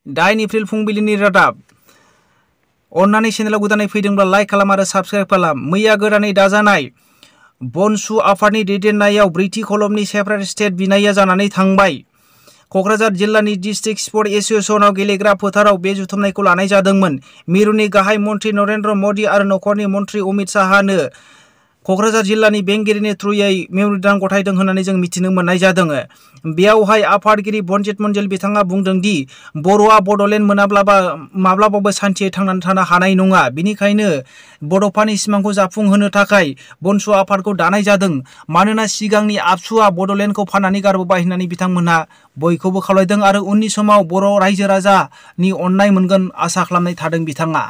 9 April फुंबिलिनि रादाब। अन्नानै चेनेलाव गोदानै फैदोंब्ला लाइक खालाम आरो साबस्क्राइब खालाम। मैया गोदानै दाजानाय बनसु आफादनि दैदेननायाव ब्रैथि खलबनि सेपारेट स्टेट बिनाया जानानै थांबाय। क'क्राझार जिल्लानि डिस्ट्रिक्ट स्पर्ट एस'सिएशनाव गेलेग्रा फोथाराव बे जथुमनायखौ लानाय जादोंमोन। मिरुनि गाहाय मन्थ्रि नरेन्द्र मदि आरो नखरनि मन्थ्रि अमित शाहनो क'क्राझार जिल्लानि बेंगिरिनि थ्रुयै मेम'रेन्डाम गथायदों होननानै जों मिथिनो मोननाय जादों। बेयावहाय आफादगिरि बनजित मन्डल बिथाङा बुंदों दि बर'आ बड'लेण्ड मोनाब्लाबो माब्लाबाबो सान्थियै थांनानै थानो हानाय नङा। बिनिखायनो बड'फानि सिमांखौ जाफुंहोनो थाखाय बनसु आफादखौ दानाय जादों। मानोना सिगांनि आबसुआ बड'लेण्डखौ फाननानै गारबोबाय होननानै बिथांमोनहा बयखौबो खावलायदों आरो उननि समाव बर' रायजो राजानि अननाय मोनगोन आसा खालामनाय थादों बिथाङा।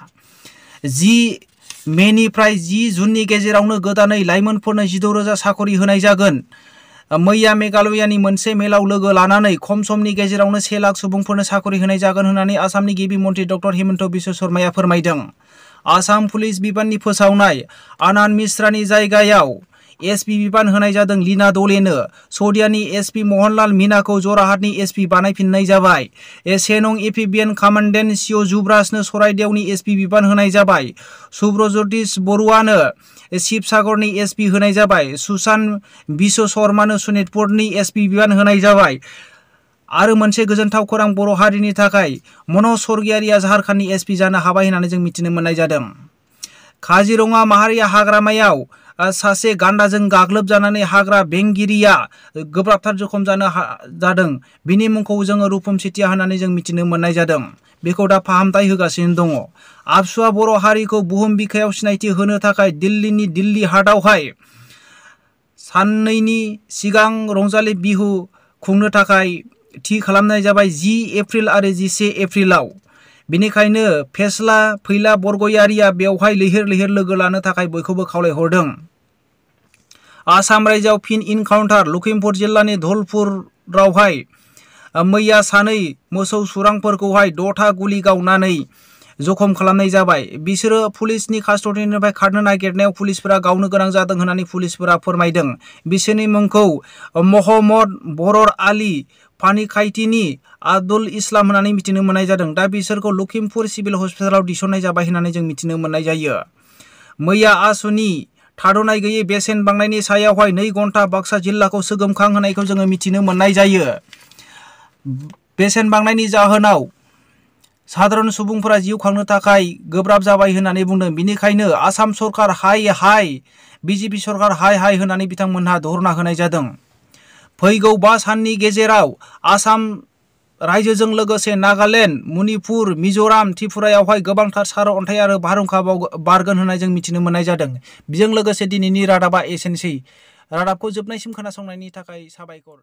10 मेनिफ्राय 10 जुननि गेजेरावनो गोदानै लाइमोनफोरनो 16,000 साकरि होनाय जागोन। मैया मेघालयानि मोनसे मेलाव लोगो लानानै खम समनि गेजेरावनो 1 लाख सुबुंफोरनो साकरि होनाय जागोन होननानै आसामनि गिबि मन्थ्रि डक्टर हिमन्त बिश्व शर्माया फोरमायदों। आसाम पुलिस बिबाननि फोसावनाय आनन्द मिश्रानि जायगायाव एसपि बिबान होनाय जादों लीना दलेनो। सौदियानि एसपि महनलाल मीनाखौ जरहाटनि एसपि बानायफिननाय जाबाय। 1 नं एम्फिबियान कामान्डेन्ट सिअ जुबराजनो सराइदेवनि एसपि बिबान होनाय जाबाय। सुब्रज्यतिष बरुवानो शिबसागरनि एसपि होनाय जाबाय। सुशान्त बिश्व शर्मानो सनितपुरनि एसपि बिबान होनाय जाबाय। आरो मोनसे गोजोनथाव खौरां बर' हारिनि थाखाय मनज स्वरगियारिया झारखन्डनि एसपि जानो हाबाय होननानै जों मिथिनो मोननाय जादों। काजिरङा माहारिया हाग्रामायाव सासे गान्दाजों गाग्लोबजानानै हाग्रा बेंगिरिया गोब्राबथार जखम जादों। बिनि मुंखौ जोङो रुपम सेथिया होननानै जों मिथिनो मोननाय जादों। बेखौ दा फाहामथाय होगासिनो दङ। आबसुआ बर' हारिखौ बुहुम बिखायाव सिनायथि होनो थाखाय दिल्लीनि दिल्ली हाटआवहाय साननैनि सिगां रंजालि बिहु खुंनो थाखाय थि खालामनाय जाबाय 10 एप्रिल आरो 11 एप्रिलाव। बेनिखायनो फेस्ला फैला बरगयारिया बेवहाय लैहोर लैहोर लोगो लानो थाखाय बयखौबो खावलायहरदों। आसाम रायजोआव फिन इनकाउन्टार। लखिमपुर जिल्लानि धलपुरावहाय मैया सानै मोसौ सुरांफोरखौहाय 6था गुलि गावनानै जखम खालामनाय जाबाय। बिसोरो पुलिसनि कास्टडिनिफ्राय खारनो नागिरनायाव पुलिसफोरा गावनो गोनां जादों होननानै पुलिसफोरा फोरमायदों। बिसोरनि मुंखौ महम्मद बरर आली, फानिखायथिनि आब्दुल इस्लाम होननानै मिथिनो मोननाय जादों। दा बिसोरखौ लखिमपुर सिभिल हस्पिटालाव थिसननाय जाबाय होननानै जों मिथिनो मोननाय जायो। मैया आसुनि थाद'नाय गैयै बेसेन बांनायनि सायावहाय 2 घन्टा बाक्सा जिल्लाखौ सोगोमखां होनायखौ जोङो मिथिनो मोननाय जायो। बेसेन बांनायनि जाहोनाव साधारन सुबुंफोरा जिउ खांनो थाखाय गोब्राब जाबाय होननानै बुंदों। बिनिखायनो आसाम सरकार हाय हाय, बिजेपि सरकार हाय हाय होननानै बिथांमोनहा धरना होनाय जादों। फैगौ 5 साननि गेजेराव आसाम रायजोजों लोगोसे नागालेण्ड, मणिपुर, मिज'राम, त्रिपुरायावहाय गोबांथार सारअन्थाइ आरो बारहुंखा बारगोन होननानै जों मिथिनो मोननाय जादों। बेजों लोगोसे दिनैनि रादाबा एसेनोसै। रादाबखौ जोबनायसिम खोनासंनायनि थाखाय साबायखर।